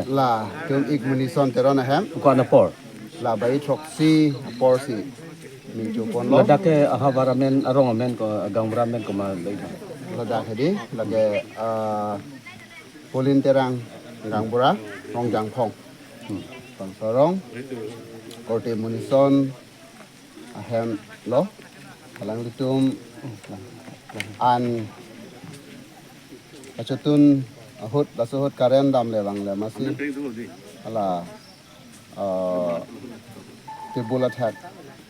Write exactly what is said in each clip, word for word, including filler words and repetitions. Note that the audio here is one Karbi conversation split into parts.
Latum ik Munison Teron ahem. Ko-an apor? La bai throksi apor si mi choponlo. Ladak ke ahavar amen, arong amen ko, gaonbura amen komat bai? Ladak hedi, lake, ah, Polin Terang gaonbura, Rongjangphong. Hmm. Bangso arong, korte Munison ahem lo, alanglitum an kachotun ahut, laso ahut current damle vangle amatsi hala, ah, table athak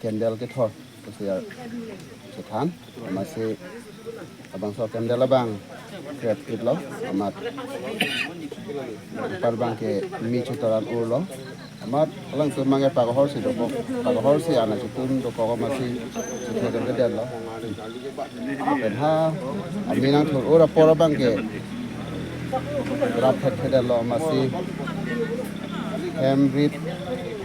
candle kethor pusi ar chethan, amatsi labangso candle abang kret kitlo, amat anpar abangke mi chotoran urlo. Amat alangtum abangke pakahor si dokok, pakahor si an kachotun dokok amatsi chethedetlo. Pen ha, ami nangthur ur apor abangke rap thekthedetlo amatsi hem rit,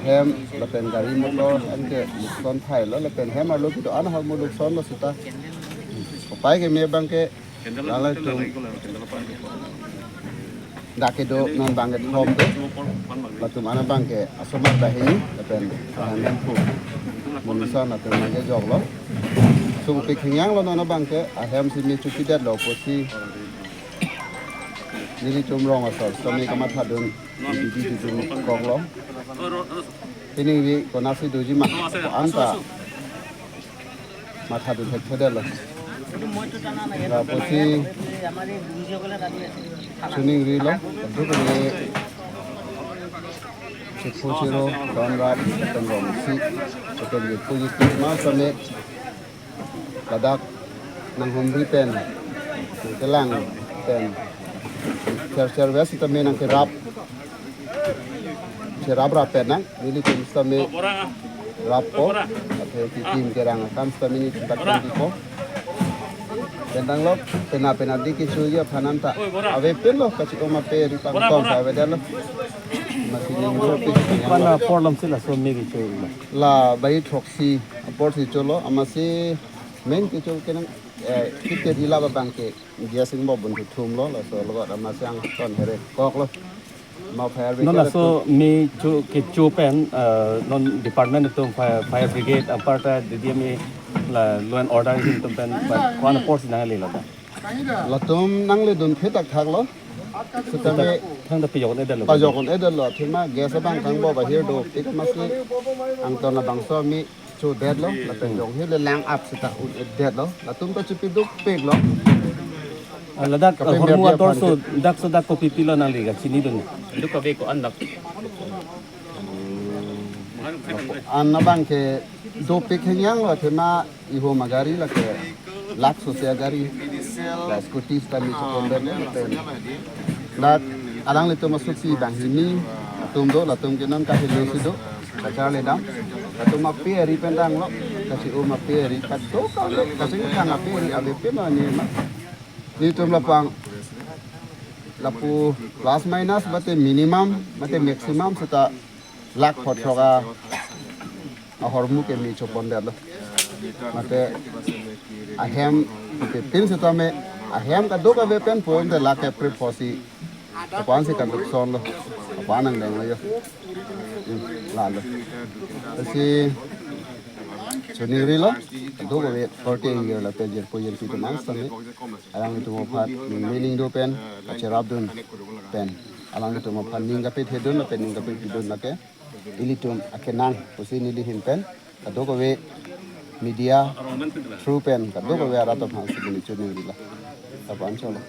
hem lapen gari motor anke nuksan thailo, lapen hem arlo kedo-an ahormu nuksonlo seta. Kopai keme abangke alanglitum dak kedo non abangke thom do. Latum an abangke asomar banghini lapen ahem hemphu Munison atum abangke joklo. Sungpik hingyanglo non abangke, ahem si mi chopidetlo pusi nelitum rong asor sitame kamathadun, bidi dudun koklo. Chiningri konatsi doji ma, ko-an ta mathadun thekthedetlo. Lapusi chiningrilo, dukre chepho chero, don rap, lapen rong isi, lapen jirpo jirpi ma sitame ladak nanghumri pen, nangkelang pen, cher cher ves sitame nangkerap, cherap rap pen nang, nelitum sitame rappo, athe kikim kerang akam sitame nelitum tak kan dipo. Pen tanglo, pena pena di kechoji aphan an ta avepinlo, kachi-o ma pe ri pangtong ta avedetlo. Amatsi ningduk pi. Ko-an apor lam si laso mi kecho ma? La bai throksi apor si cholo, amatsi main kecho kenang, eh, kipet ila abangke gas ingbobun thuthumlo, laso logot amatsi angton here koklo. Ma fire brigade. Non laso atum mi cho kecho pen, eh, non department atum fire, fire brigade, anparta D D M A, la law and order atum pen, ko-an apor si nangledetlo da? Latum nangledun phe thakthaklo. Sitame thangta pajok un-edetlo. Pajok un-edetlo, athema gas abang kangbob ahir dopik amatsi angton labangso mi chodetlo, lapen jong hile lang ap seta un-edetlo, latum ta chopi dopiklo. Ah, ladak, kape ah, hormu biar biar ador so, aphan ke. Dak so dak kopi pilo nangli kachinidun? Duk kave ko-an dak. An abangke dopik hingyanglo, athema ihum agari lake Lux Sosa agari, la scooty sitame chepondetlo, lapen dak alanglitum asuksi banghini atum do, latum ke non kahelo si do, kacharli dam. Latum ape ari pen tanglo, kachi-o ma pe ari, kadokave kachingthang ape ari avepinlo neli ma. Nelitum lapu-an, lapu plus minus mate minimum mate maximum seta lakh pho throk ahormu ke mi chopondetlo. Mate ahem pipin sitame, ahem kadokave pen pon te lakh april pho si, ko-an si kanuksonlo, ko-an nangdenglo jo. Hmm, lalo. Lasi chiningrilo, kadokave korte ingjir lapen jirpo jirpi atum an sitame, alanglitum aphan ning mening do pen kacherapdun pen, alanglitum aphan ning kapethedun lapen ning kapepidun lake ilitum akenang pusi neli ahin pen kadokave media through pen kadokave arat aphan si neli chiningrilo. Lapu-an cholo.